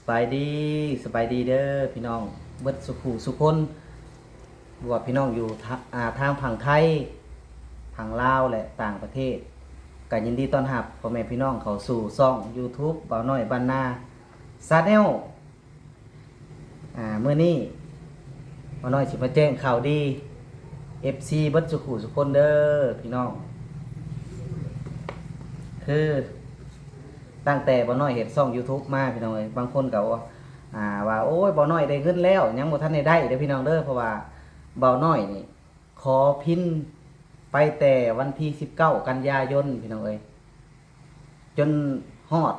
ບາຍດີ ສະບາຍດີເດີພີ່ນ້ອງເບິດສູ່ຜູ້ສູ່ຄົນ ບໍ່ວ່າພີ່ນ້ອງຢູ່ທາ ອ່າ ທາງຝັ່ງໄທ ຝັ່ງລາວ ແລະ ຕ່າງປະເທດ ກໍຍິນດີຕ້ອນຮັບພໍ່ແມ່ພີ່ນ້ອງເຂົ້າສູ່ຊ່ອງ YouTube ບ່າວນ້ອຍບ້ານນາ Channel. ອ່າ ມື້ນີ້ບ່າວນ້ອຍຊິມາແຈ້ງຂ່າວດີ ເອັຟຊີ ເບິດສູ່ຜູ້ສູ່ຄົນເດີພີ່ນ້ອງ ຄື ຕັ້ງແຕ່ບ່າວນ້ອຍເຮັດຊ່ອງ YouTube ມາ ພີ່ນ້ອງເອີຍ ບາງຄົນກໍ ອ່າ ວ່າ ໂອ້ຍ ບ່າວນ້ອຍໄດ້ເງິນແລ້ວ ຍັງບໍ່ທັນໄດ້ໄດ້ເດີພີ່ນ້ອງເດີ ເພາະວ່າບ່າວນ້ອຍນີ້ຂໍພິນໄປແຕ່ວັນທີສິບເກົ້າ ກັນຍາຍົນ ພີ່ນ້ອງເອີຍ ຈົນຮອດ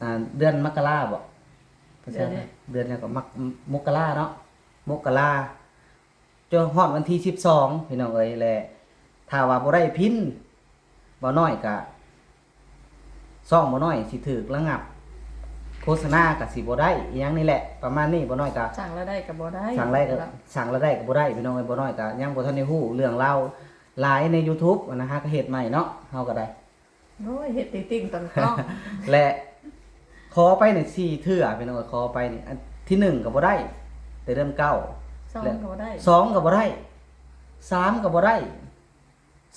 ອ່າ ເດືອນມັກກະລາບໍ? ເດືອນຫຍັງ? ເດືອນຫຍັງກໍມັກ ມົກກະລາເນາະ ມົກກະລາ ຈົນຮອດວັນທີສິບສອງ ພີ່ນ້ອງເອີຍ ແລະ ຖ້າວ່າບໍ່ໄດ້ພິນ ບ່າວນ້ອຍກະ ຊ່ອງບ່າວນ້ອຍຊິຖືກລະງັບ ໂຄສະນາກະຊິບໍ່ໄດ້ ອີ່ຫຍັງນີ້ແຫຼະ ປະມານນີ້ ບ່າວນ້ອຍກະ ສ້າງລາຍໄດ້ກໍບໍ່ໄດ້ ສ້າງລາຍ ກໍສ້າງລາຍໄດ້ກໍບໍ່ໄດ້ ພີ່ນ້ອງເອີຍ ບ່າວນ້ອຍກະຍັງບໍ່ທັນໄດ້ຮູ້ເລື່ອງລາວຫຼາຍໃນ YouTube ຫັ້ນນະ ຫາກະເຮັດໃໝ່ເນາະ ເຮົາກໍໄດ້ ໂອ້ຍ ເຮັດຕິ່ງໆຕ້ອງໆ ແລະ ຂໍໄປນີ້ສີ່ເທື່ອ ພີ່ນ້ອງເອີຍ ຂໍໄປນີ້ ອັນທີໜຶ່ງກໍບໍ່ໄດ້ ແຕ່ເດືອນເກົ້າ ສອງກໍບໍ່ໄດ້ ສອງກໍບໍ່ໄດ້ ສາມກໍບໍ່ໄດ້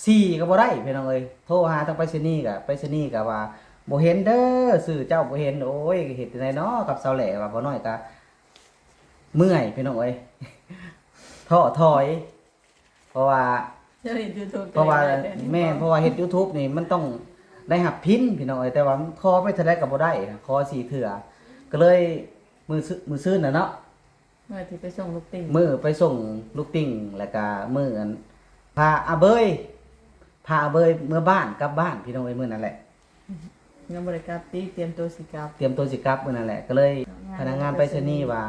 ສີ່ກໍບໍ່ໄດ້ ພີ່ນ້ອງເອີຍ ໂທຫາທາງໄປສະນີກະ ໄປສະນີກະວ່າ ບໍ່ເຫັນເດີ ຊື່ເຈົ້າບໍ່ເຫັນ ໂອ້ຍ ເຮັດຈັ່ງໃດເນາະ ກັບສາວແຫຼວ່າ ບ່າວນ້ອຍກະເມື່ອຍ ພີ່ນ້ອງເອີຍ ທໍ້ຖອຍ ເພາະວ່າ ເຈົ້າເຮັດ YouTube ເພາະວ່າ ແມ່ນ ເພາະວ່າເຮັດ YouTube ນີ້ມັນຕ້ອງໄດ້ຮັບພິນ ພີ່ນ້ອງເອີຍ ແຕ່ວ່າຂໍໄປເທື່ອໃດກໍບໍ່ໄດ້ ຂໍສີ່ເທື່ອ ກໍເລີຍມື້ຊື ມື້ຊືນນະເນາະ ມື້ທີ່ໄປສົ່ງລູກຕິ່ງ ມື້ໄປສົ່ງລູກຕິ່ງ ແລ້ວກະມື້ອັນ ພາອາເບີຍ ພາອາເບີຍເມືອບ້ານ ກັບບ້ານ ພີ່ນ້ອງເອີຍ ມື້ນັ້ນແຫຼະ ຍັງບໍ່ໄດ້ກັບຕິ ຕຽມໂຕຊິກັບ ຕຽມໂຕຊິກັບມື້ນັ້ນແຫຼະ ກໍເລີຍ ພະນັກງານໄປສະນີວ່າ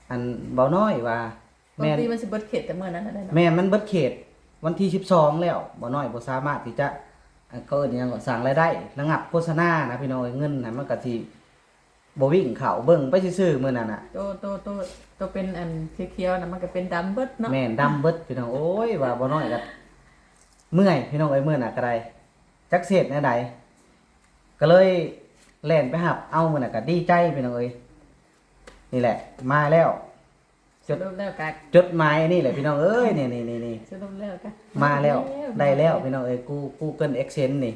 ອັນ ບ່າວນ້ອຍວ່າ ແມ່ນ ບາງທີມັນຊິເບິດເຂດແຕ່ມື້ນັ້ນແຫຼະເນາະ ແມ່ນ ມັນເບິດເຂດວັນທີສິບສອງແລ້ວ ບ່າວນ້ອຍບໍ່ສາມາດທີ່ຈະ ອັນ ເຂົາເອີ້ນຫຍັງກໍ ສ້າງລາຍໄດ້ ລະງັບໂຄສະນານະ ພີ່ນ້ອງເອີຍ ເງິນຫັ້ນມັນກໍຊິບໍ່ວິ່ງເຂົ້າ ເບິ່ງໄປຊື່ໆ ມື້ນັ້ນນະ ໂຕ ໂຕ ໂຕ ໂຕເປັນອັນຂຽວໆນະ ມັນກໍເປັນດຳເບິດເນາະ ແມ່ນ ດຳເບິດ ພີ່ນ້ອງ ໂອ້ຍ ວ່າບ່າວນ້ອຍກໍເມື່ອຍ ພີ່ນ້ອງເອີຍ ມື້ນັ້ນກໍໄດ້ ຈັກຊິເຮັດແນວໃດ ກໍເລີຍແລ່ນໄປຮັບເອົາ ມື້ນັ້ນກໍດີໃຈ ພີ່ນ້ອງເອີຍ ນີ້ແຫຼະ ມາແລ້ວ ຈົດ ສະຫຼຸບແລ້ວກະ ຈົດໝາຍອັນນີ້ແຫຼະພີ່ນ້ອງເອີຍ ນີ້ໆໆໆ ສະຫຼຸບແລ້ວກະ ມາແລ້ວ ໄດ້ແລ້ວ ໄດ້ແລ້ວພີ່ນ້ອງເອີຍ ກູ Google AdSense ນີ້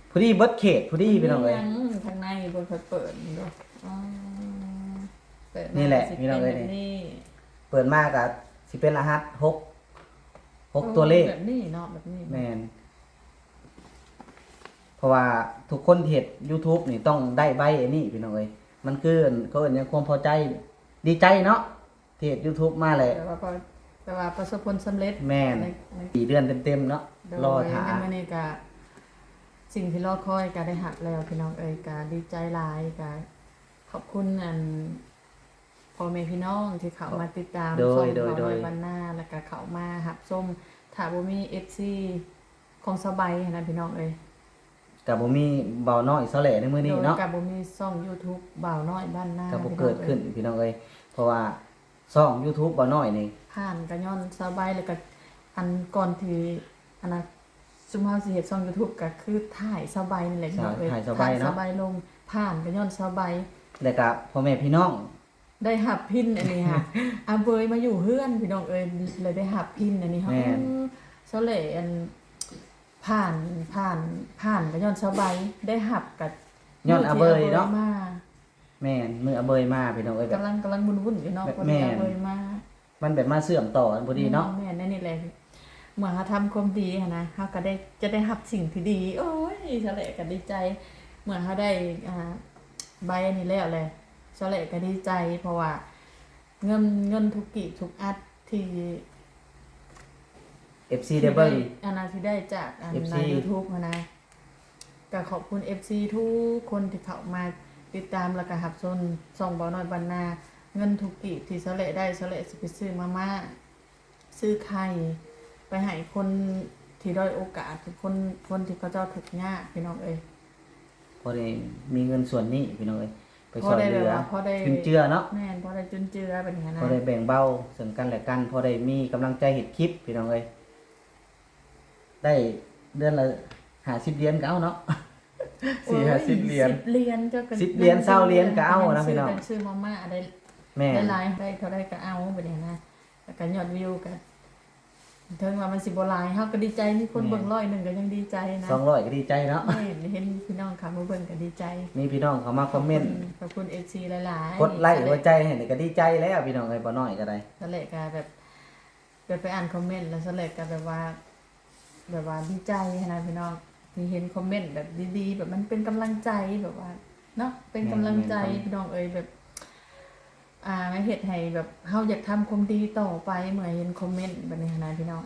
ພໍດີເບິດເຂດ ພໍດີພີ່ນ້ອງເອີຍ ຍັງທາງໃນບໍ່ຄ່ອຍເປີດເນາະ ອໍ ເປີດມາ ນີ້ແຫຼະພີ່ນ້ອງເອີຍ ນີ້ ເປີດມາກະຊິເປັນລະຫັດຫົກ ຫົກ ໂອ້ ຕົວເລກ ແບບນີ້ເນາະ ແບບນີ້ ແມ່ນ ເພາະວ່າທຸກຄົນທີ່ເຮັດ YouTube ນີ້ຕ້ອງໄດ້ໃບອັນນີ້ພີ່ນ້ອງເອີຍ ມັນຄື ເຂົາເອີ້ນຫຍັງ ຄວາມພໍໃຈ ດີໃຈເນາະ ທີ່ເຮັດ YouTube ມາແລ້ວ ແປວ່າ ແປວ່າປະສົບຜົນສຳເລັດ ແມ່ນ ໃນ ໃນ ສີ່ເດືອນເຕັມໆເນາະ ໂດຍ ລໍຖ້າ ໃນມື້ນີ້ກະ ສິ່ງທີ່ລໍຄອຍກະໄດ້ຮັບແລ້ວ ພີ່ນ້ອງເອີຍ ກະດີໃຈຫຼາຍ ກະຂອບຄຸນອັນ ພໍ່ແມ່ພີ່ນ້ອງທີ່ເຂົ້າມາຕິດຕາມ ໂດຍ ຊ່ອງ ໂດຍ ບ່າວນ້ອຍ ໂດຍ ບ້ານນາ ແລ້ວກະເຂົ້າມາຮັບຊົມ ຖ້າບໍ່ມີ ເອັຟຊີ ຂອງສາວໃບຫັ້ນນະ ພີ່ນ້ອງເອີຍ ກະບໍ່ມີບ່າວນ້ອຍສາວແຫຼໃນມື້ນີ້ເນາະ ໂດຍ ກະບໍ່ມີຊ່ອງ YouTube ບ່າວນ້ອຍບ້ານນາ ກະບໍ່ເກີດຂຶ້ນ ພີ່ນ້ອງເອີຍ ພີ່ນ້ອງເອີຍ ເພາະວ່າຊ່ອງ YouTube ບ່າວນ້ອຍນີ້ ຜ່ານກະຍ້ອນສາວໃບ ແລ້ວກະ ອັນ ກ່ອນທີ່ ອັນນະ ຊຸມເຮົາຊິເຮັດຊ່ອງ YouTube ກະຄືຖ່າຍສາວໃບນີ້ແຫຼະ ຖ່າຍ ພີ່ນ້ອງເອີຍ ຖ່າຍສາວໃບເນາະ ຖ່າຍສາວໃບລົງ ຜ່ານກະຍ້ອນສາວໃບ ແລ້ວກະພໍ່ແມ່ພີ່ນ້ອງ ໄດ້ຮັບພິນອັນນີ້ຫາ ອາເບີຍມາຢູ່ເຮືອນ ພີ່ນ້ອງເອີຍ ແລ້ວໄດ້ຮັບພິນອັນນີ້ຫາ ແມ່ນ ເອີ ສາວແຫຼ ອັນ ຜ່ານ ຜ່ານ ຜ່ານກະຍ້ອນສາວໃບ ໄດ້ຮັບກະຍ້ອນອາເບີຍເນາະ ມື້ທີ່ອາເບີຍມາ ແມ່ນ ມື້ອາເບີຍມາ ພີ່ນ້ອງເອີຍ ແບບ ກຳລັງ ກຳລັງວຸ້ນໆຢູ່ເນາະ ແບບ ພໍດີ ແມ່ນ ອາເບີຍມາ ມັນແບບມາເຊື່ອມຕໍ່ກັນພໍດີເນາະ ແມ່ນ ແມ່ນ ແນວນີ້ແຫຼະ ເມື່ອເຮົາທຳຄວາມດີຫັ້ນນະ ເຮົາກໍໄດ້ ຈະໄດ້ຮັບສິ່ງທີ່ດີ ໂອ້ຍ ສາວແຫຼກໍດີໃຈ ເມື່ອເຮົາໄດ້ ອ່າ ໃບອັນນີ້ແລ້ວແຫຼະ ສາວແຫຼກໍດີໃຈ ເພາະວ່າເງິນ ເງິນທຸກກີບທຸກອັດທີ່ ເອັຟຊີ ໄດ້ເບິ່ງ ອັນນັ້ນ ທີ່ໄດ້ຈາກອັນ ເອັຟຊີ ໃນ YouTube ຫັ້ນນະ ກໍຂອບຄຸນ ເອັຟຊີ ທຸກຄົນທີ່ເຂົ້າມາຕິດຕາມ ແລ້ວກໍຮັບຊົມຊ່ອງບ່າວນ້ອຍບ້ານນາ ເງິນທຸກກີບທີ່ສາວແຫຼໄດ້ ສາວແຫຼຊິໄປຊື້ມາມ່າ ຊື້ໄຂ່ໄປໃຫ້ຄົນທີ່ດ້ອຍໂອກາດ ຄົນ ຄົນທີ່ເຂົາເຈົ້າທຸກຍາກ ພີ່ນ້ອງເອີຍ ພໍໄດ້ມີເງິນສ່ວນນີ້ ພີ່ນ້ອງເອີຍ ໄປຊ່ອຍເຫຼືອ ພໍໄດ້ແບບວ່າ ພໍໄດ້ຈຸນເຈືອເນາະ ແມ່ນ ພໍໄດ້ຈຸນເຈືອແບບນີ້ນະ ພໍໄດ້ແບ່ງເບົາເຊິ່ງກັນແລະກັນ ພໍໄດ້ມີກຳລັງໃຈເຮັດຄລິບ ພີ່ນ້ອງເອີຍ ໄດ້ເດືອນລະຫ້າສິບຫຼຽນກໍເອົາເນາະ ສີ່ຫ້າສິບຫຼຽນ ໂອ້ຍ ສິບຫຼຽນ ເຈົ້າກໍ ສິບຫຼຽນ ຊາວຫຼຽນກໍເອົານະພີ່ນ້ອງ ຊື້ມາມ່າໄດ້ ແມ່ນ ຫຼາຍໆ ໄດ້ເທົ່າໃດກໍເອົາບັດນີ້ນະ ແລ້ວກໍຍອດວິວກໍ ເຖິງວ່າມັນຊິບໍ່ຫຼາຍ ເຮົາກໍດີໃຈ ມີຄົນເບິ່ງ ແມ່ນ ຮ້ອຍໜຶ່ງກໍຍັງດີໃຈນະ ສອງຮ້ອຍກໍດີໃຈເນາະ ແມ່ນ ເຫັນພີ່ນ້ອງເຂົ້າມາເບິ່ງກໍດີໃຈ ມີພີ່ນ້ອງເຂົ້າມາຄອມເມັນ ຂອບຄຸນ ຂອບຄຸນເອັຟຊີຫຼາຍໆ ກົດໄລ້ ຫົວໃຈໃຫ້ນີ້ກໍດີໃຈແລ້ວ ພີ່ນ້ອງເອີຍ ບໍ່ນ້ອຍກໍໄດ້ ສະແຫຼະກໍແບບ ແບບໄປອ່ານຄອມເມັນແລ້ວ ສະແຫຼະກໍແບບວ່າ ແບບວ່າດີໃຈຫັ້ນນະພີ່ນ້ອງ ທີ່ເຫັນຄອມເມັນແບບດີໆ ແບບມັນເປັນກຳລັງໃຈ ແບບວ່າເນາະ ເປັນກຳລັງໃຈ ແມ່ນໆ ພີ່ນ້ອງເອີຍ ແບບ ອ່າ ມາເຮັດໃຫ້ແບບເຮົາຢາກທຳຄວາມດີຕໍ່ໄປ ເມື່ອເຫັນຄອມເມັນແບບນີ້ຫັ້ນນະພີ່ນ້ອງ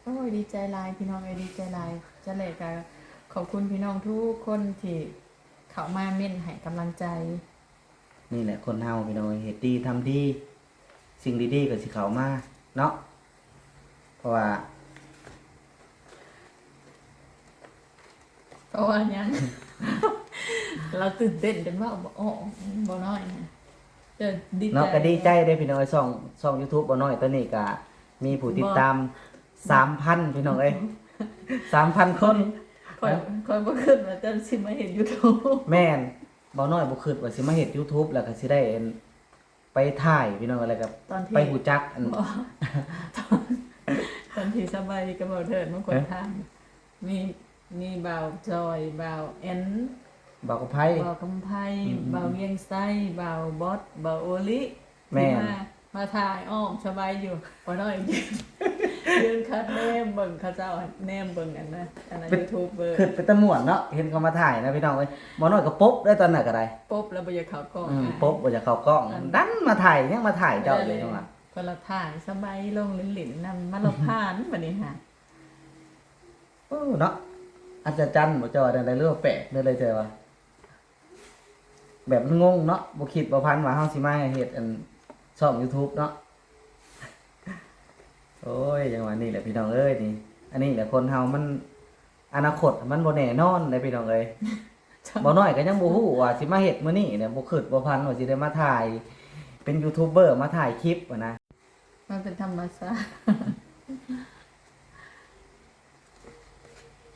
ໂອ້ຍ ດີໃຈຫຼາຍພີ່ນ້ອງເອີຍ ດີໃຈຫຼາຍ ສະແຫຼະກໍຂອບຄຸນພີ່ນ້ອງທຸກຄົນທີ່ເຂົ້າມາເມັ້ນໃຫ້ກຳລັງໃຈ ນີ້ແຫຼະຄົນເຮົາພີ່ນ້ອງເອີຍ ເຮັດດີທຳດີ ສິ່ງດີໆກໍຊິເຂົ້າມາເນາະ ເພາະວ່າ ເພາະວ່າຫຍັງ? ລາວຕື່ນເຕັ້ນຈົນເວົ້າບໍ່ອອກ ບໍ່ນ້ອຍນະ ເຈົ້າດີໃຈເນາະ ກໍດີໃຈເດ້ພີ່ນ້ອງເອີຍ ຊ່ອງ ຊ່ອງຢູທູບບໍ່ນ້ອຍຕອນນີ້ກໍມີຜູ້ຕິດຕາມ ສາມພັນ ພີ່ນ້ອງເອີຍ ສາມພັນຄົນ ຂ້ອຍ ຂ້ອຍບໍ່ຄິດວ່າເຈົ້າຊິມາເຮັດຢູທູບ ແມ່ນ ບໍ່ນ້ອຍບໍ່ຄິດວ່າຊິມາເຮັດຢູທູບ ແລ້ວກໍຊິໄດ້ ໄປຖ່າຍພີ່ນ້ອງ ແລ້ວກໍໄປຮູ້ຈັກອັນ ຕອນທີ່ສະບາຍດີກັບບ່າວເທີດມາຄົນຖາມ ມີ ມີບ່າວຈອຍ ບ່າວແອນ ບ່າວກຳໄພ ບ່າວກຳໄພ ອືມ ບ່າວວຽງໄຊ ບ່າວບອດ ບ່າວໂອລິ ແມ່ນ ທີ່ມາ ມາຖ່າຍອ້ອມສະບາຍຢູ່ ບໍ່ນ້ອຍຢືນຄັດແນມເບິ່ງເຂົາເຈົ້າ ແນມເບິ່ງອັນນະ ອັນນະ ຢູທູບເບີ ຄິດເປັນຕາມ່ວນເນາະ ເຫັນເຂົາມາຖ່າຍນະພີ່ນ້ອງເອີຍ ບໍ່ນ້ອຍກໍປົບໄດ້ຕອນນັ້ນກໍໄດ້ ປົບແລ້ວບໍ່ຢາກເຂົ້າກ້ອງ ອືມ ປົບບໍ່ຢາກເຂົ້າກ້ອງ ອັນ ດັນມາຖ່າຍ ຍັງມາຖ່າຍເຈົ້າຢູ່ ຈັ່ງວ່າ ເພິ່ນລະຖ່າຍສະບາຍລົງຫຼິ້ນໆນຳ ມາລະຜ່ານບັດນີ້ຫາ ໂອ້ ເນາະ ອັດສະຈັນບໍ່ ເຈົ້າວ່າແນວໃດ ຫຼືວ່າແປກແນວໃດ ເຈົ້າວ່າ ແບບມັນງົງເນາະ ບໍ່ຄິດບໍ່ຝັນວ່າເຮົາຊິມາເຮັດອັນ ຊ່ອງຢູທູບເນາະ ໂອ້ຍ ຈັ່ງວ່ານີ້ແຫຼະພີ່ນ້ອງເອີຍ ນີ້ ອັນນີ້ແຫຼະຄົນເຮົາມັນ ອະນາຄົດມັນບໍ່ແນ່ນອນເດ້ພີ່ນ້ອງເອີຍ ບໍ່ນ້ອຍກໍຍັງບໍ່ຮູ້ວ່າຊິມາເຮັດມື້ນີ້ນະ ບໍ່ຄິດບໍ່ຝັນວ່າຊິໄດ້ມາຖ່າຍເປັນຢູທູບເບີ ມາຖ່າຍຄລິບຫັ້ນນະ ມັນເປັນທຳມະຊາດ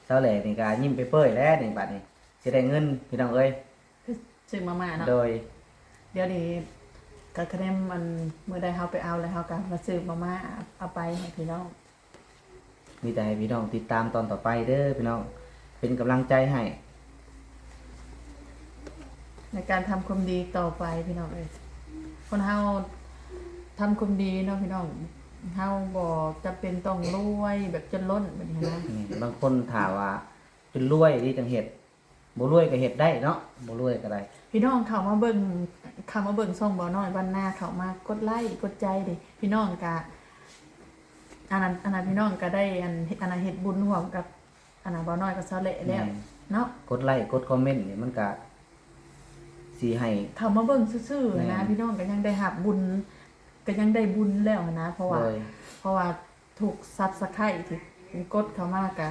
ສາວແຫຼນີ້ກໍຍິ້ມເປີຍໆແລ້ວນີ້ ບາດນີ້ຊິໄດ້ເງິນພີ່ນ້ອງເອີຍ ຊື້ມາມ່າເນາະ ໂດຍ ດຽວນີ້ກໍຄະແນນ ອັນ ມື້ໃດເຮົາໄປເອົາແລ້ວ ເຮົາກໍມາຊື້ມາມ່າເອົາໄປໃຫ້ພີ່ນ້ອງ ມີແຕ່ໃຫ້ພີ່ນ້ອງຕິດຕາມຕອນຕໍ່ໄປເດີພີ່ນ້ອງ ເປັນກຳລັງໃຈໃຫ້ ໃນການທຳຄວາມດີຕໍ່ໄປພີ່ນ້ອງເອີຍ ຄົນເຮົາທຳຄວາມດີເນາະພີ່ນ້ອງ ເຮົາບໍ່ຈຳເປັນຕ້ອງລວຍແບບຈົນລົ້ນແບບນີ້ນະ ແມ່ນ ບາງຄົນຖ້າວ່າຈົນລວຍນີ້ຈັ່ງເຮັດ ບໍ່ລວຍກໍເຮັດໄດ້ເນາະ ບໍ່ລວຍກໍໄດ້ ພີ່ນ້ອງເຂົ້າມາເບິ່ງ ເຂົ້າມາເບິ່ງຊ່ອງບ່າວນ້ອຍບ້ານນາ ເຂົ້າມາກົດໄລ້ກົດໃຈເດ້ ພີ່ນ້ອງກະ ອັນນັ້ນ ອັນນັ້ນ ພີ່ນ້ອງກໍໄດ້ ອັນ ອັນນັ້ນ ເຮັດບຸນຮ່ວມກັບ ອັນນັ້ນ ບ່າວນ້ອຍກັບສາວແຫຼແລ້ວ ແມ່ນ ເນາະ ກົດໄລ້ກົດຄອມເມັນນີ້ມັນກະຊິໃຫ້ ເຂົ້າມາເບິ່ງຊື່ໆ ແມ່ນ ນະ ພີ່ນ້ອງກໍຍັງໄດ້ຮັບບຸນ ກໍຍັງໄດ້ບຸນແລ້ວຫັ້ນນະ ເພາະວ່າ ໂດຍ ເພາະວ່າທຸກຊັບສະໄຄຣທີ່ກົດເຂົ້າມາກະ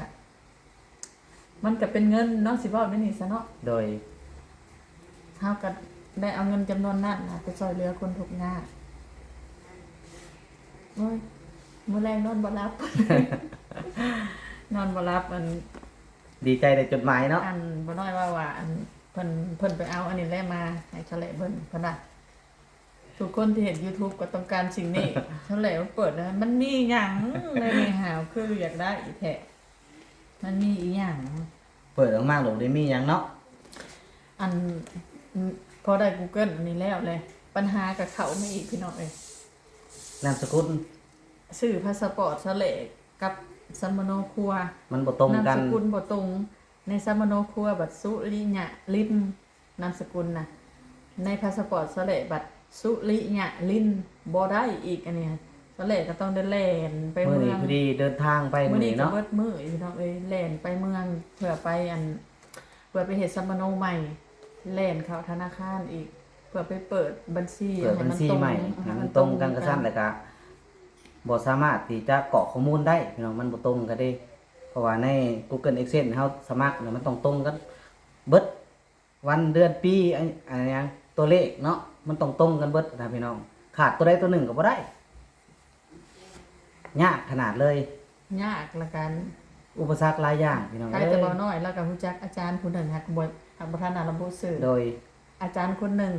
ມັນກະເປັນເງິນເນາະ ຊິເວົ້າແນວນີ້ຊະເນາະ ໂດຍ ເຮົາກະໄດ້ເອົາເງິນຈຳນວນນັ້ນນະ ໄປຊ່ອຍເຫຼືອຄົນທຸກຍາກ ໂອ້ຍ ມື້ແລງນອນບໍ່ຫຼັບ ນອນບໍ່ຫຼັບ ອັນ ດີໃຈໄດ້ຈົດໝາຍເນາະ ອັນ ບໍ່ນ້ອຍວ່າ ວ່າ ອັນ ເພິ່ນ ເພິ່ນໄປເອົາອັນນີ້ແຫຼະມາໃຫ້ສາວແຫຼເບິ່ງ ເພິ່ນວ່າ ທຸກຄົນທີ່ເຮັດຢູທູບກໍຕ້ອງການສິ່ງນີ້ ສາວແຫຼມາເປີດແລ້ວ ມັນມີຫຍັງ ແມ່ຫາວຄືຢາກໄດ້ແທ້ ມັນມີອີ່ຫຍັງ ເປີດອອກມາໂລດໄດ້ມີຫຍັງເນາະ ອັນ ພໍໄດ້ກູເກີນອັນນີ້ແລ້ວແຫຼະ ບັນຫາກໍເຂົ້າມາອີກພີ່ນ້ອງເອີຍ ນາມສະກຸນ ຊື່ພາສະປອດສາວແຫຼກັບສຳມະໂນຄົວ ມັນບໍ່ຕົງກັນ ນາມສະກຸນບໍ່ຕົງ ໃນສຳມະໂນຄົວບັດສຸລິຍະລິນ ນາມສະກຸນນະ ໃນພາສະປອດສາວແຫຼບັດສຸລິຍະລິນ ບໍ່ໄດ້ອີກ ອັນນີ້ສາວແຫຼກໍຕ້ອງໄດ້ແລ່ນໄປເມືອງ ມື້ນີ້ພໍດີເດີນທາງໄປມື້ນີ້ເນາະ ມື້ນີ້ກໍເບິດມື້ພີ່ນ້ອງເອີຍ ແລ່ນໄປເມືອງ ເພື່ອໄປ ອັນ ເພື່ອໄປເຮັດສຳມະໂນໃໝ່ ແລ່ນເຂົ້າທະນາຄານອີກ ເພື່ອໄປເປີດບັນຊີ ເປີດບັນຊີໃໝ່ ໃຫ້ມັນຕົງກັນ ໃຫ້ມັນຕົງກັນ ແລ້ວກະບໍ່ສາມາດທີ່ຈະກອກຂໍ້ມູນໄດ້ພີ່ນ້ອງ ມັນບໍ່ຕົງກັນເດ້ ເພາະວ່າໃນກູເກີນແອັດເຊນເຮົາສະໝັກນະ ມັນຕ້ອງຕົງກັນເບິດ ວັນເດືອນປີ ອັນ ອັນຫຍັງ ຕົວເລກເນາະ ມັນຕ້ອງຕົງກັນເບິດນະພີ່ນ້ອງ ຂາດຕົວໃດຕົວໜຶ່ງກໍບໍ່ໄດ້ ຍາກຂະໜາດເລີຍ ຍາກ ລະກະ ອຸປະສັກຫຼາຍຢ່າງພີ່ນ້ອງເອີຍ. ແຕ່ເບົານ້ອຍລາວກໍຮູ້ຈັກອາຈານຜູ້ໜຶ່ງ ຫາກບໍ່ ຫາກບໍ່ທັນນະລະບຸຊື່. ໂດຍ ອາຈານຄົນໜຶ່ງ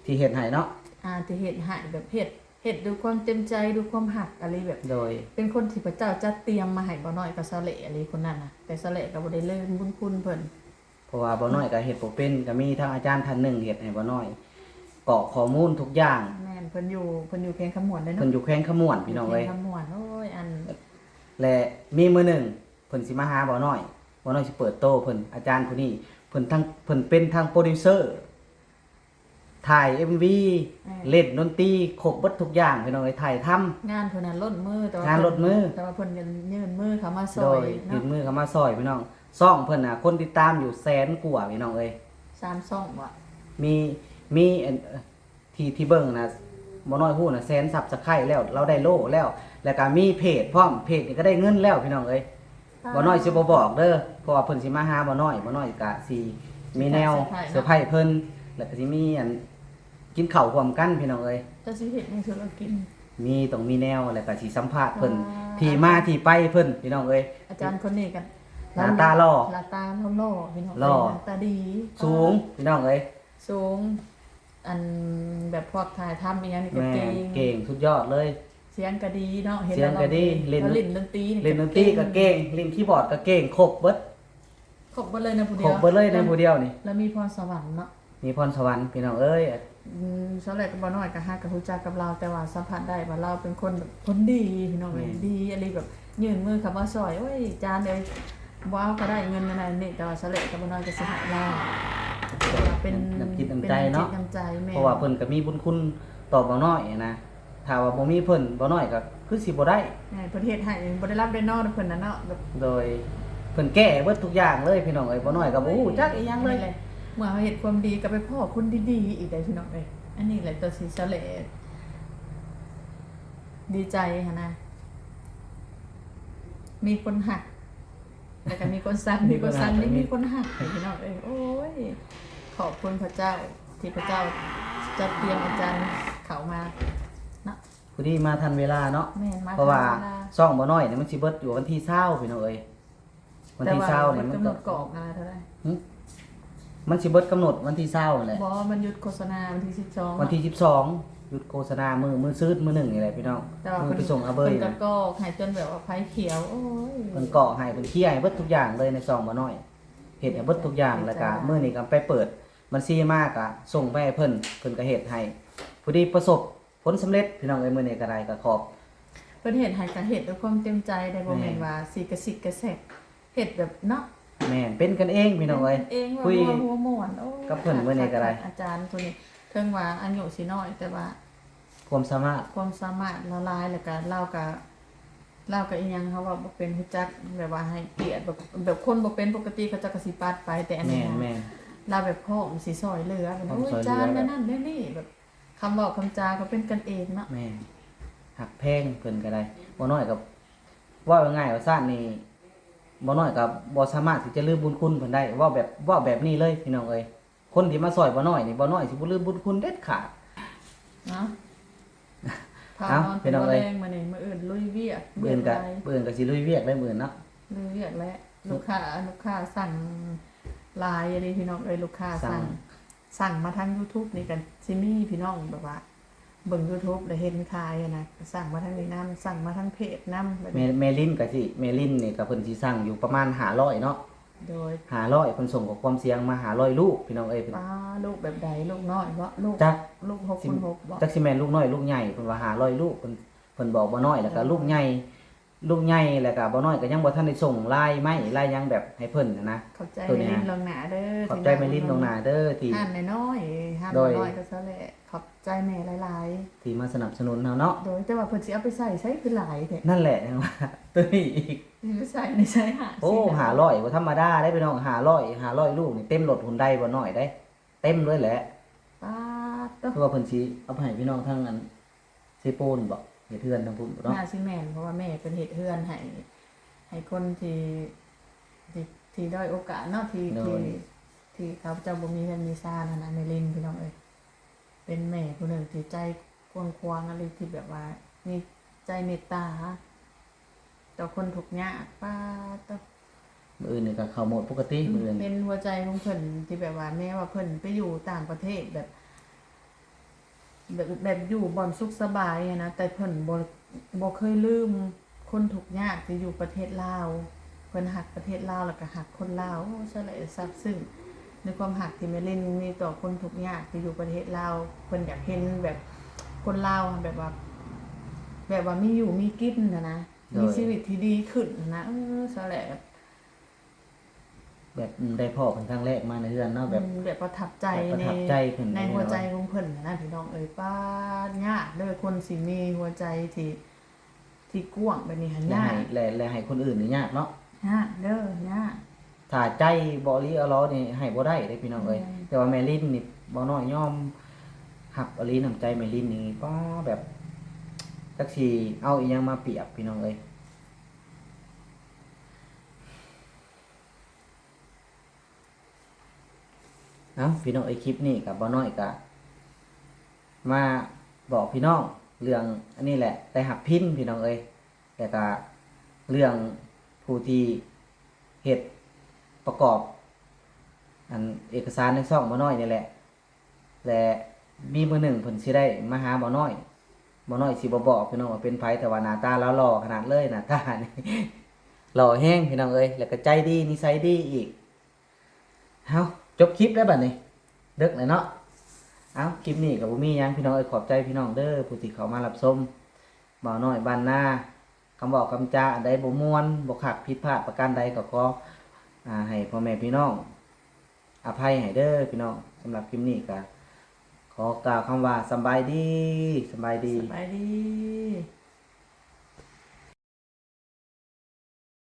ທີ່ເຮັດໃຫ້ເນາະ ອ່າ ທີ່ເຮັດໃຫ້ ແບບເຮັດ ເຮັດດ້ວຍຄວາມເຕັມໃຈ ດ້ວຍຄວາມຮັກອີ່ຫຼີ ແບບ ໂດຍ ເປັນຄົນທີ່ພະເຈົ້າຈັດຕຽມມາໃຫ້ເບົານ້ອຍກັບສາວແຫຼອີ່ຫຼີຄົນນັ້ນນະ. ແຕ່ສາວແຫຼກໍບໍ່ໄດ້ລືມບຸນຄຸນເພິ່ນ ເພາະວ່າເບົານ້ອຍກໍເຮັດບໍ່ເປັນ ກໍມີທາງອາຈານທ່ານໜຶ່ງເຮັດໃຫ້ເບົານ້ອຍ ກອກຂໍ້ມູນທຸກຢ່າງ. ແມ່ນ ເພິ່ນຢູ່ ເພິ່ນຢູ່ແຂວງຄຳມ່ວນເດ້ເນາະ. ເພິ່ນຢູ່ແຂວງຄຳມ່ວນພີ່ນ້ອງເອີຍ ແຂວງຄຳມ່ວນ. ໂອ້ຍ ອັນ ແລະ ມີມື້ໜຶ່ງ ເພິ່ນຊິມາຫາເບົານ້ອຍ ເບົານ້ອຍຊິເປີດໂຕເພິ່ນ. ອາຈານຜູ້ນີ້ ເພິ່ນທັງ ເພິ່ນເປັນທັງໂປຣດິວເຊີ ຖ່າຍເອັມວີ ແມ່ນ ເລ່ນດົນຕີ ຄົບເບິດທຸກຢ່າງພີ່ນ້ອງເອີຍ. ຖ່າຍທຳ ງານເພິ່ນນັ້ນລົ້ນມື ແຕ່ວ່າ ງານລົ້ນມື ແຕ່ວ່າເພິ່ນກໍຍື່ນມືເຂົ້າມາຊ່ອຍ ໂດຍ ເນາະ ຍື່ນມືເຂົ້າມາຊ່ອຍພີ່ນ້ອງ. ຊ່ອງເພິ່ນນະ ຄົນຕິດຕາມຢູ່ແສນກວ່າພີ່ນ້ອງເອີຍ. ສາມຊ່ອງບໍ່? ມີ ມີອັນ ທີ່ ທີ່ເບິ່ງນະ ບໍ່ນ້ອຍຮູ້ນະ ແສນຊັບສະໄຄຣບ໌ແລ້ວ ລາວໄດ້ໂລແລ້ວ ແລ້ວກໍມີເພຈພ້ອມ. ເພຈນີ້ກໍໄດ້ເງິນແລ້ວພີ່ນ້ອງເອີຍ. ບໍ່ນ້ອຍຊິບໍ່ບອກເດີ ເພາະວ່າເພິ່ນຊິມາຫາບໍ່ນ້ອຍ ບໍ່ນ້ອຍກະຊິມີແນວເຊີໄພເພິ່ນ ແລ້ວກະຊິມີອັນ ກິນເຂົ້າຮ່ວມກັນພີ່ນ້ອງເອີຍ. ເຈົ້າຊິເຮັດຫຍັງສູ່ລາວກິນ? ມີ ຕ້ອງມີແນວ ແລ້ວກະຊິສຳພາດເພິ່ນ ອ່າ ທີ່ມາທີ່ໄປເພິ່ນພີ່ນ້ອງເອີຍ. ອາຈານຄົນນີ້ກໍ ໜ້າຕາຫຼໍ່ ໜ້າຕາຫຼໍ່ພີ່ນ້ອງເອີຍ ຫຼໍ່ ໜ້າຕາດີ ສູງ ພີ່ນ້ອງເອີຍ ສູງ ອັນແບບພວກຖ່າຍທຳອີ່ຫຍັງນີ້ກໍເກັ່ງ ແມ່ນ ເກັ່ງສຸດຍອດເລີຍ. ສຽງກໍດີເນາະ ເຫັນແລ້ວ ສຽງກໍດີ ເນາະ ເຫຼັ້ນ ເຫຼັ້ນດົນຕີນີ້ ເຫຼັ້ນດົນຕີກໍເກັ່ງ ເຫຼັ້ນຄີບອດກໍເກັ່ງ ຄົບເບິດ ຄົບເບິດເລີຍໃນຜູ້ດຽວ ຄົບເບິດເລີຍໃນຜູ້ດຽວນີ້. ລາວມີພອນສະຫວັນເນາະ ມີພອນສະຫວັນພີ່ນ້ອງເອີຍ. ອືມ ສາວແຫຼກັບບໍ່ນ້ອຍກໍຫາກະຮູ້ຈັກກັບລາວ ແຕ່ວ່າສຳຜັດໄດ້ວ່າລາວເປັນຄົນແບບຄົນດີພີ່ນ້ອງເອີຍ ແມ່ນ ດີອີ່ຫຼີ ແບບຍື່ນມືເຂົ້າມາຊ່ອຍ. ໂອ້ຍ ອາຈານເອີຍ ບໍ່ເອົາກໍໄດ້ເງິນນັ້ນນີ້ ແຕ່ວ່າສາວແຫຼກັບບໍ່ນ້ອຍກໍຊິໃຫ້ລາວ ເພາະວ່າເປັນ ນ້ຳຈິດນ້ຳໃຈເນາະ ເປັນນ້ຳຈິດນ້ຳໃຈ ແມ່ນ ເພາະວ່າເພິ່ນກໍມີບຸນຄຸນຕໍ່ບໍ່ນ້ອຍນະ. ຖ້າວ່າບໍ່ມີເພິ່ນ ບໍ່ນ້ອຍກໍຄືຊິບໍ່ໄດ້ ແມ່ນ ເພິ່ນເຮັດໃຫ້ ບໍ່ໄດ້ຫຼັບໄດ້ນອນເພິ່ນນະເນາະ ແບບ ໂດຍ ເພິ່ນແກ້ເບິດທຸກຢ່າງເລີຍພີ່ນ້ອງເອີຍ. ບໍ່ນ້ອຍກໍບໍ່ຮູ້ຈັກອີ່ຫຍັງເລີຍ. ເມື່ອເຮົາເຮັດຄວາມດີກໍໄປພໍ້ຄົນດີໆອີກໄດ໋ພີ່ນ້ອງເອີຍ. ອັນນີ້ແຫຼະຕົວທີ່ສາວແຫຼດີໃຈຫັ້ນນະ ມີຄົນຮັກ ແລ້ວກໍມີຄົນຊັງ ມີຄົນຊັງ ມີຄົນຮັກ ມີຄົນຮັກ ນີ້ພີ່ນ້ອງເອີຍ. ໂອ້ຍ ຂອບຄຸນພະເຈົ້າ ທີ່ພະເຈົ້າຈັດຕຽມອາຈານເຂົ້າມາເນາະ ພໍດີມາທັນເວລາເນາະ. ແມ່ນ ມາທັນເວລາ ເພາະວ່າຊ່ອງບໍ່ນ້ອຍນີ້ມັນຊິເບິດຢູ່ວັນທີຊາວພີ່ນ້ອງເອີຍ. ວັນທີຊາວນີ້ມັນກໍ ແຕ່ວ່າມັນກຳນົດກອກນະເທົ່າໃດ? ຫຶ? ມັນຊິເບິດກຳນົດວັນທີຊາວນັ້ນແຫຼະ. ບໍ່ ມັນຢຸດໂຄສະນາວັນທີສິບສອງ ວັນທີສິບສອງ ຢຸດໂຄສະນາມື້ ມື້ຊືດມື້ໜຶ່ງນີ້ແຫຼະພີ່ນ້ອງ. ແຕ່ວ່າ ມື້ໄປສົ່ງອາເບີຍ ເພິ່ນກໍກອກໃຫ້ຈົນແບບວ່າໄຟຂຽວ ໂອ້ຍ ເພິ່ນກອກໃຫ້ ເພິ່ນເຄຍໃຫ້ເບິດທຸກຢ່າງເລີຍໃນຊ່ອງບໍ່ນ້ອຍ ເຮັດໃຫ້ເບິດທຸກຢ່າງ. ແລ້ວກໍມື້ນີ້ກໍໄປເປີດບັນຊີມາ ກໍສົ່ງໄປໃຫ້ເພິ່ນ ເພິ່ນກໍເຮັດໃຫ້ ພໍດີປະສົບ ຜົນສຳເລັດພີ່ນ້ອງເອີຍ. ມື້ນີ້ກໍໄດ້ກໍຂອບ ເພິ່ນເຮັດໃຫ້ກໍເຮັດດ້ວຍຄວາມເຕັມໃຈໄດ໋ ບໍ່ແມ່ນວ່າຊິກະຊິກກະແຊກ ເຮັດແບບເນາະ ແມ່ນ ເປັນກັນເອງພີ່ນ້ອງເອີຍ ເປັນກັນເອງ ຄຸຍ ເວົ້າຫົວມ່ວນ. ໂອ້ຍ ກັບເພິ່ນມື້ນີ້ກໍໄດ້ ອາຈານຜູ້ນີ້ ເຖິງວ່າອາຍຸຊິນ້ອຍ ແຕ່ວ່າຄວາມສາມາດ ຄວາມສາມາດລາວຫຼາຍ ແລ້ວກໍລາວກໍ ລາວກໍອີ່ຫຍັງ ເຮົາເວົ້າບໍ່ເປັນ ຮູ້ຈັກແບບວ່າໃຫ້ກຽດ ແບບ ແບບຄົນບໍ່ເປັນປົກກະຕິເຂົາເຈົ້າກໍຊິປັດໄປ ແຕ່ອັນນີ້ ແມ່ນ ລາວແບບພ້ອມຊິຊ່ອຍເຫຼືອ ແບບ ໂອ້ຍ ຈານແນວນັ້ນແນວນີ້ ແບບ ຄຳເວົ້າຄຳຈາກໍເປັນກັນເອງເນາະ ແມ່ນ ຮັກແພງເພິ່ນກໍໄດ້. ບໍ່ນ້ອຍກໍເວົ້າງ່າຍໆວ່າຊັ້ນນີ້ ບໍ່ນ້ອຍກໍບໍ່ສາມາດທີ່ຈະລືມບຸນຄຸນເພິ່ນໄດ້. ເວົ້າແບບ ເວົ້າແບບນີ້ເລີຍພີ່ນ້ອງເອີຍ ຄົນທີ່ມາຊ່ອຍບໍ່ນ້ອຍນີ້ ບໍ່ນ້ອຍຊິບໍ່ລືມບຸນຄຸນເດັດຂາດເນາະ. ເອົາ ພີ່ນ້ອງເອີຍ ມື້ນີ້ ມື້ອື່ນລຸຍວຽກ ມື້ອື່ນກໍ ມື້ອື່ນກໍຊິລຸຍວຽກໄດ້ມື້ອື່ນເນາະ ລຸຍວຽກແຫຼະ. ລູກຄ້າ ລູກຄ້າສັ່ງຫຼາຍອີ່ຫຼີພີ່ນ້ອງເອີຍ ລູກຄ້າສັ່ງ ສັ່ງມາທາງຢູທູບນີ້ກໍຊິມີພີ່ນ້ອງແບບວ່າເບິ່ງຢູທູບແລ້ວເຫັນຂາຍຫັ້ນນະ ກໍສັ່ງມາທາງນີ້ນຳ ສັ່ງມາທາງເພຈນຳ. ແມ່ ແມ່ລິນກໍຊິ ແມ່ລິນນີ້ກໍເພິ່ນຊິສັ່ງຢູ່ປະມານຫ້າຮ້ອຍເນາະ. ໂດຍ ຫ້າຮ້ອຍ ເພິ່ນສົ່ງຂໍ້ຄວາມສຽງມາຫ້າຮ້ອຍລູກພີ່ນ້ອງເອີຍ. ປ້າ ລູກແບບໃດ? ລູກນ້ອຍບໍ່? ລູກ ຈັກ ລູກຫົກຄູນຫົກບໍ່? ຈັກຊິແມ່ນລູກນ້ອຍລູກໃຫຍ່ ເພິ່ນວ່າຫ້າຮ້ອຍລູກ ເພິ່ນ ເພິ່ນບອກບໍ່ນ້ອຍ ແລ້ວກໍລູກໃຫຍ່ ລູກໃຫຍ່ ແລ້ວກໍບໍ່ນ້ອຍກໍຍັງບໍ່ທັນໄດ້ສົ່ງລາຍໄມ້ລາຍຫຍັງແບບໃຫ້ເພິ່ນນະ. ຂອບໃຈແມ່ລິນລ່ວງໜ້າເດີ ຂອບໃຈແມ່ລິນລ່ວງໜ້າເດີ ທີ່ຮ້ານນ້ອຍໆ ຮ້ານນ້ອຍກໍຊະແຫຼະ. ຂອບໃຈແມ່ຫຼາຍໆ ທີ່ມາສະໜັບສະໜູນເຮົາເນາະ. ໂດຍ ແຕ່ວ່າເພິ່ນຊິເອົາໄປໃສ່ໃສຄືຫຼາຍແທ້? ນັ້ນແຫຼະ ຍັງວ່າ ໂຕນີ້ອີກ ຊິໄປໃສ່ໃນໃສ? ຫ້າ ໂອ້ ຫ້າຮ້ອຍ ບໍ່ທຳມະດາເດ້ພີ່ນ້ອງ ຫ້າຮ້ອຍ ຫ້າຮ້ອຍລູກນີ້ເຕັມລົດຮຸນໄດບໍ່ນ້ອຍເດ້ ເຕັມເລີຍແຫຼະ. ປາດໂທ້ ຄືວ່າເພິ່ນຊິເອົາໄປໃຫ້ພີ່ນ້ອງທາງອັນເຊໂປນບໍ ເຮັດເຮືອນທາງພຸ້ນບໍເນາະ? ໜ້າຊິແມ່ນ ເພາະວ່າແມ່ເພິ່ນເຮັດເຮືອນໃຫ້ ໃຫ້ຄົນທີ່ ທີ່ ທີ່ດ້ອຍໂອກາດເນາະ ທີ່ ໂດຍ ທີ່ ທີ່ເຂົາເຈົ້າບໍ່ມີເຮືອນມີຊານຫັ້ນນະ ແມ່ລິນ ພີ່ນ້ອງເອີຍ. ເປັນແມ່ຜູ້ໜຶ່ງທີ່ໃຈກວ້າງຂວາງອີ່ຫຼີ ທີ່ແບບວ່າມີໃຈເມດຕາຕໍ່ຄົນທຸກຍາກ. ປາດໂທ້ ມື້ອື່ນນີ້ກໍເຂົ້າໂໝດປົກກະຕິ ມື້ອື່ນ ເຫັນຫົວໃຈຂອງເພິ່ນທີ່ແບບວ່າ ແມ້ວ່າເພິ່ນໄປຢູ່ຕ່າງປະເທດ ແບບ ແບບ ແບບຢູ່ບ່ອນສຸກສະບາຍຫັ້ນນະ ແຕ່ເພິ່ນບໍ່ ບໍ່ເຄີຍລືມຄົນທຸກຍາກທີ່ຢູ່ປະເທດລາວ. ເພິ່ນຮັກປະເທດລາວ ແລ້ວກໍຮັກຄົນລາວ. ໂອ້ ສະແຫຼະຊາບຊຶ້ງໃນຄວາມຮັກທີ່ແມ່ລິນມີຕໍ່ຄົນທຸກຍາກທີ່ຢູ່ປະເທດລາວ. ເພິ່ນຢາກເຫັນແບບຄົນລາວແບບວ່າ ແບບວ່າມີຢູ່ມີກິນຫັ້ນນະ ມີຊີວິດທີ່ດີຂຶ້ນຫັ້ນນະ. ເອີ ສະແຫຼະ ແບບໄດ້ພໍ້ເພິ່ນຄັ້ງແລກມາໃນເຮືອນເນາະ ແບບ ອືມ ແບບປະທັບໃຈ ປະທັບໃຈເພິ່ນ ໃນຫົວໃຈຂອງເພິ່ນນະ ພີ່ນ້ອງເອີຍ. ປາດ ຍາກເດີ ຄົນຊິມີຫົວໃຈທີ່ ທີ່ກວ້າງແບບນີ້ຫັ້ນ ຢາກ ແລະ ແລະໃຫ້ຄົນອື່ນນີ້ຍາກເນາະ ຍາກເດີ ຍາກ. ຖ້າໃຈບໍ່ອີ່ຫຼີອີ່ຫຼໍນີ້ໃຫ້ບໍ່ໄດ້ເດ້ ພີ່ນ້ອງເອີຍ. ແມ່ນ ແຕ່ວ່າແມ່ລິນນີ້ ບໍ່ນ້ອຍຍອມຮັບອີ່ຫຼີ ນ້ຳໃຈແມ່ລິນນີ້ ປ້າ ແບບ ຈັກຊິເອົາອີ່ຫຍັງມາປຽບ ພີ່ນ້ອງເອີຍ. ເອົ້າ ພີ່ນ້ອງເອີຍ ຄລິບນີ້ກໍບໍ່ນ້ອຍກໍມາບອກພີ່ນ້ອງເລື່ອງອັນນີ້ແຫຼະ ໄດ້ຮັບພິນ ພີ່ນ້ອງເອີຍ ແລ້ວກໍເລື່ອງຜູ້ທີ່ເຮັດປະກອບອັນເອກະສານໃນຊ່ອງບໍ່ນ້ອຍນີ້ແຫຼະ. ແລະ ມີມື້ໜຶ່ງເພິ່ນຊິໄດ້ມາຫາບໍ່ນ້ອຍ ບໍ່ນ້ອຍຊິບໍ່ບອກ ພີ່ນ້ອງ ວ່າເປັນໃຜ ແຕ່ວ່າໜ້າຕາລາວຫຼໍ່ຂະໜາດເລີຍ ໜ້າຕານີ້ຫຼໍ່ແຮງ ພີ່ນ້ອງເອີຍ ແລ້ວກໍໃຈດີ ນິໄສດີອີກ. ເຮົາຈົບຄລິບແລ້ວບັດນີ້ ເດິກແລ້ວເນາະ. ເອົ້າ ຄລິບນີ້ກໍບໍ່ມີຫຍັງ ພີ່ນ້ອງເອີຍ ຂອບໃຈພີ່ນ້ອງເດີ ຜູ້ທີ່ເຂົ້າມາຮັບຊົມ. ບ່າວນ້ອຍບ້ານນາ ຄຳເວົ້າຄຳຈາອັນໃດບໍ່ມ່ວນ ບໍ່ຄັກ ຜິດພາດປະການໃດ ກໍຂໍ ອາ ໃຫ້ພໍ່ແມ່ພີ່ນ້ອງ ອະໄພໃຫ້ເດີພີ່ນ້ອງ. ສຳລັບຄລິບນີ້ກໍຂໍກ່າວຄຳວ່າ ສຳບາຍດີ ສຳບາຍດີ ສຳບາຍດີ.